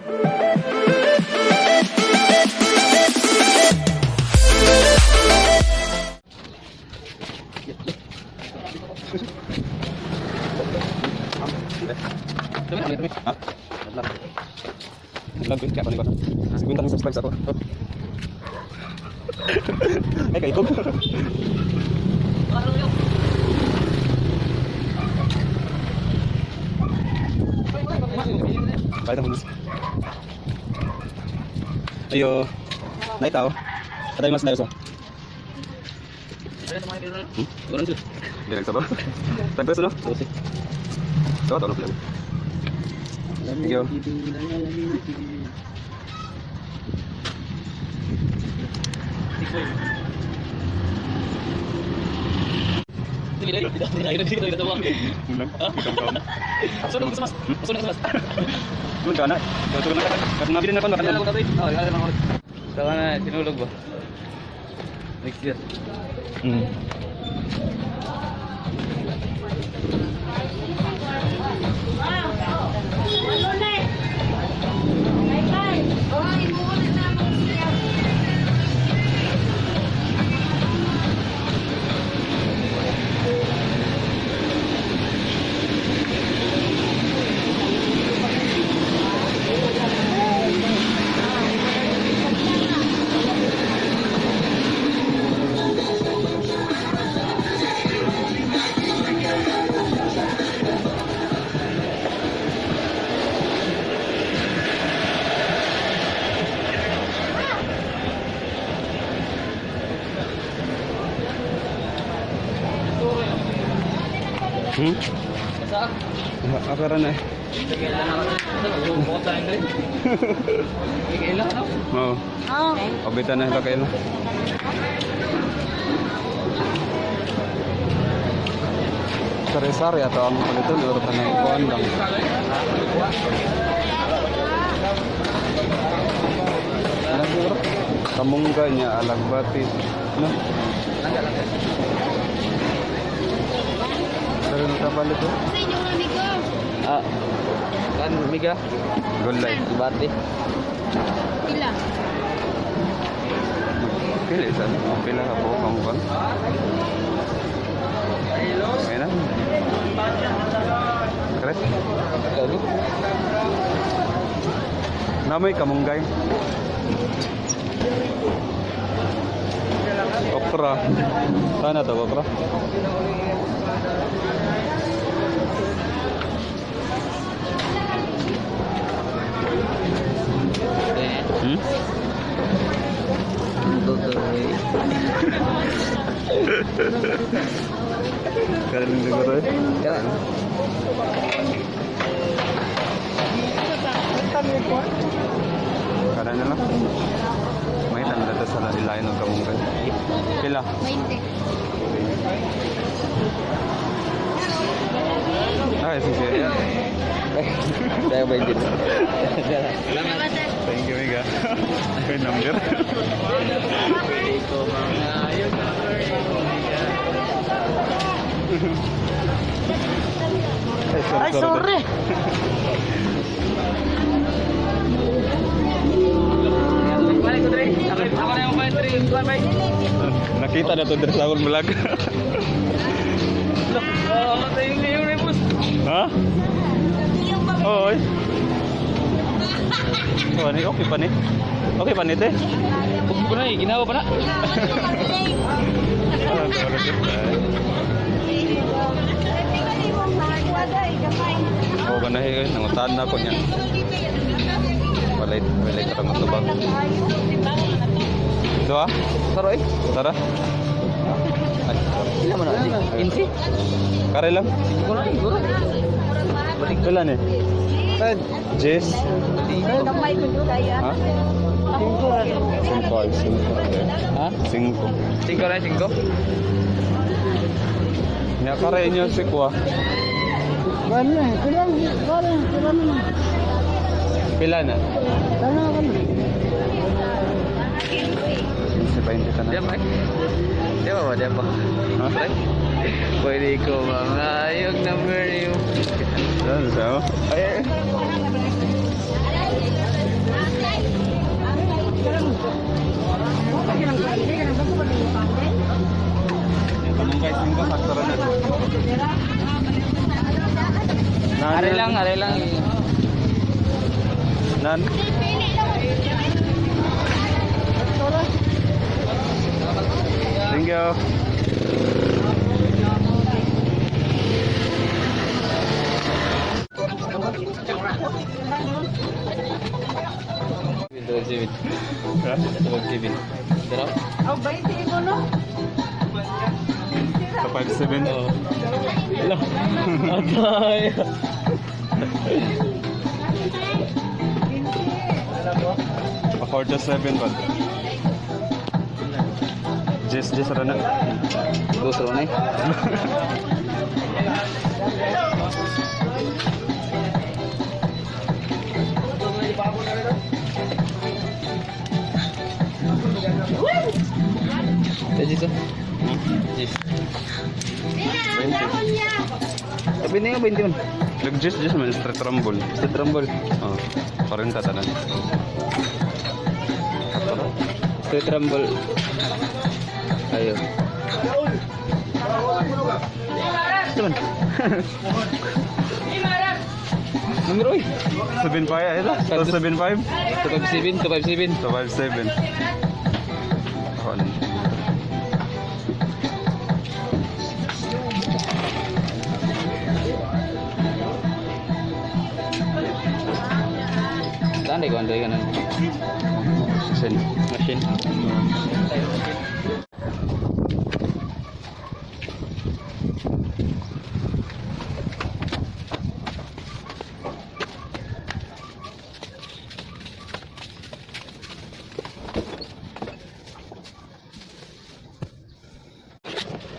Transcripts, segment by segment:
Ha? Vlog ko, kaya pa ni ko. 50 ang subscribe sa ako. Ay, kay. Kahit ang hulis. Ayo. Night tao. Atay mas na so. Kurang sila. Hindi nagsabaw. 10 peso, no? So, ito, ano pala? Thank you. Mulang. Doon ka na. Doon ka na. Kasi nabili na pa na. Saka na, sinulog ba? Next year. Saan? Akara na eh. Oo. Obita na kayo na. Sari-sari ato ang paliton or kanang kuan lang. Ano siguro? Kamungga niya alagbati. No? Pero nakapalit oh. Sa inyong amigo. Ah. Kan miga? Gulay. Bati. Pila. Pila isa na. Pila ka po kamukan. Okay na. Kres? Gago. Namoy kamunggay. Okra. Sana to okra? Eh. Hmm? Tutoy. Karin siguro eh. Kaya. Karan na lang. May tanda to sa lain ng kamunggay. Pila. 20. Ay, sige. Kaya ba hindi? Salamat, sir. Thank you, Mega. May number. Ay, sorry. Nakita na to diri sa akong vlog. Ha? Oy. Oh, ni okay pa ni. Okay pa ni te. Huwag ko na eh, ginawa pa na. Ah, sorry. Oh, ganahi eh, nangutan na ko niya. Walay walay ka nga tubag. Dua? Taro eh. Tara. Ay, sorry. Ilan mo na? 15? Kare lang. Hindi ko na eh, siguro. Pila ni? Jess? Ha? Cinco, ay, cinco. Ha? Cinco. 5 na, 5? Nya kare inyo si Kuya. Pila na? 15, 20 ka na. Diyan ba? Diyan ba? Diyan ba? Ha? Pwede ko mga yung number yung. Yan, so. Ay, ay. Lang, aray lang. Nan. Pili lang. Thank you. Tawag 7. Ha? Tawag 7. Dara? Oh, 20 mo no? Sa 5-7. Oo. Hello. Atay. A 4-7 ba? Jess, Jess, rana. Gusto na eh. Jis, oh. Jis. Pili ang dahon niya. Sabi na yung 20 man. Nag Jess, Jess man, street rumble. Street Rumble. Oh, 40 tanan. Street Rumble. Ayo. Ito man. Numero eh. 7-5, ay ito? 2-7-5? 257, 257. 2-5-7. Ako, ano? Saan ko Andre ka na? Send. Machine.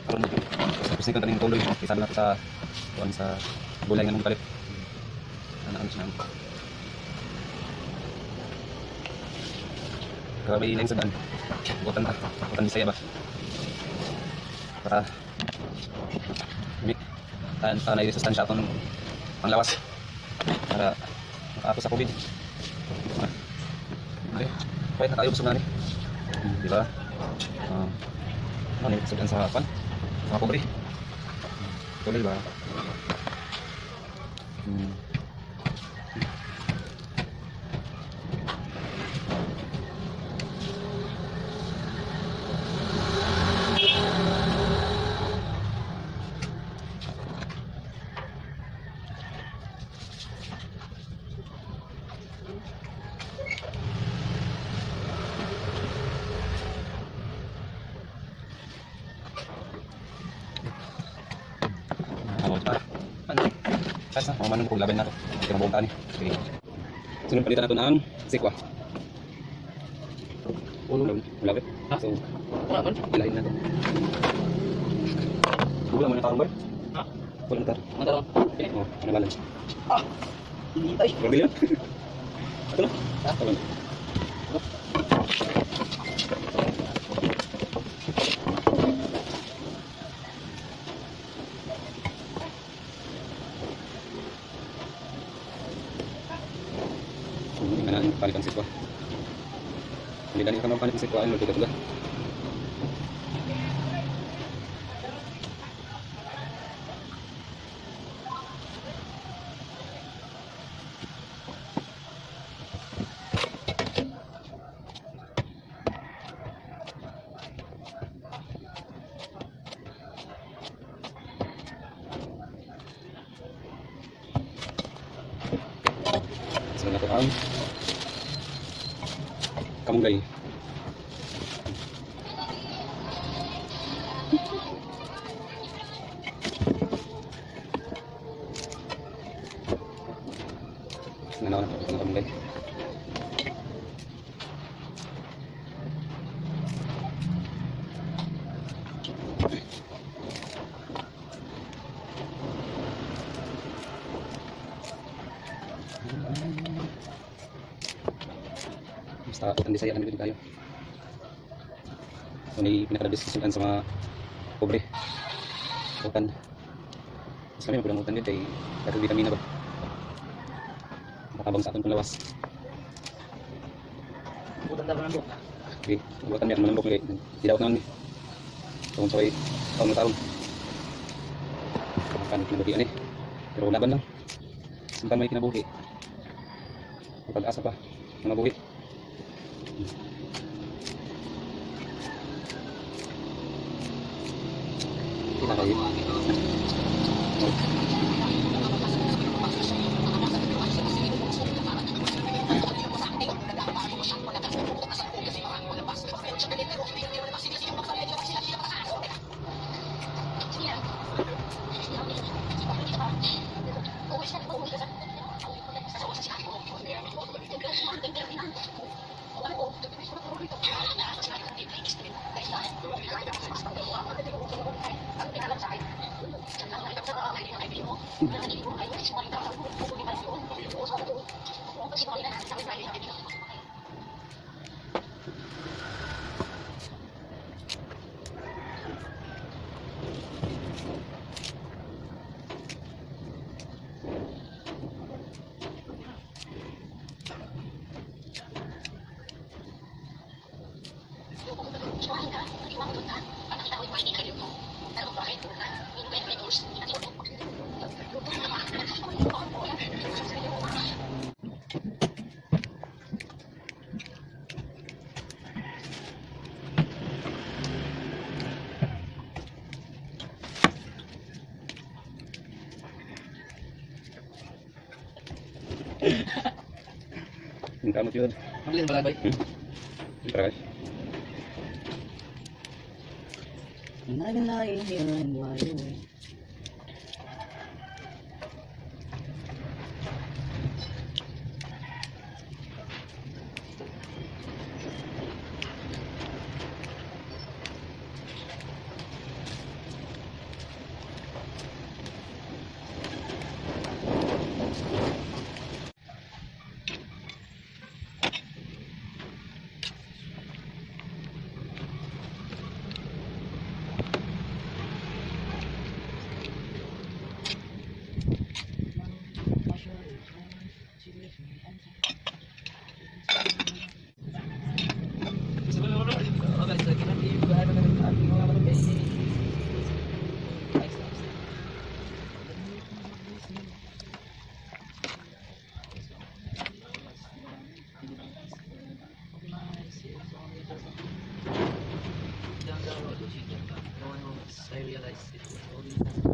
Karon tapos ni taning tuloy isa na sa kuan sa gulay nga mong palit. Ana ang siya. Grabe ilang sa daan. Butan ta. Butan Bisaya ba? Para mik tan tanay sustansya atong panglawas para makaapos sa COVID. Ah. Okay. Pwede na tayo busog na ni. Di ba? Ah. Ano ni sudan sa kuan? Sa mga pobre. Tuloy ba? Hmm. Ano ba? Ano? Sa mga manong kung laban na to. Hindi ka mabuong tani. Okay. Sunod palitan natin ang sikwa. Ulo. Wala ba? Ha? So, Wala man. ilahin natin. Wala mo na tarong ba? Ha? Wala na tarong. Ang tarong. Oh, ano balance? Ah! Hindi tayo. Grabe yun. Ito na. Ito na. Hindi na palit ang sitwa. Hindi na ka palit ang sitwa, ano tuga-tuga. So na to ang kamunggay. Ano na ang kamunggay. Basta ang Bisaya kami dito tayo. So may pinakadiskusan sa mga pobre. Utan. Mas kami magulang utan dito ay dahil vitamina ba. Makabang sa aton panglawas. Utang dapat nandok. Okay, utan meron manambok kay didaot naman ni. Tungkol sa kay taon na taon. Makanit na bagian eh. Pero laban lang. Samtang may kinabuhi, may pag-asa pa na mabuhi. Kita kayo. Ang kamot yun. Ang bilis ba, bay? Tara guys. I realized it was only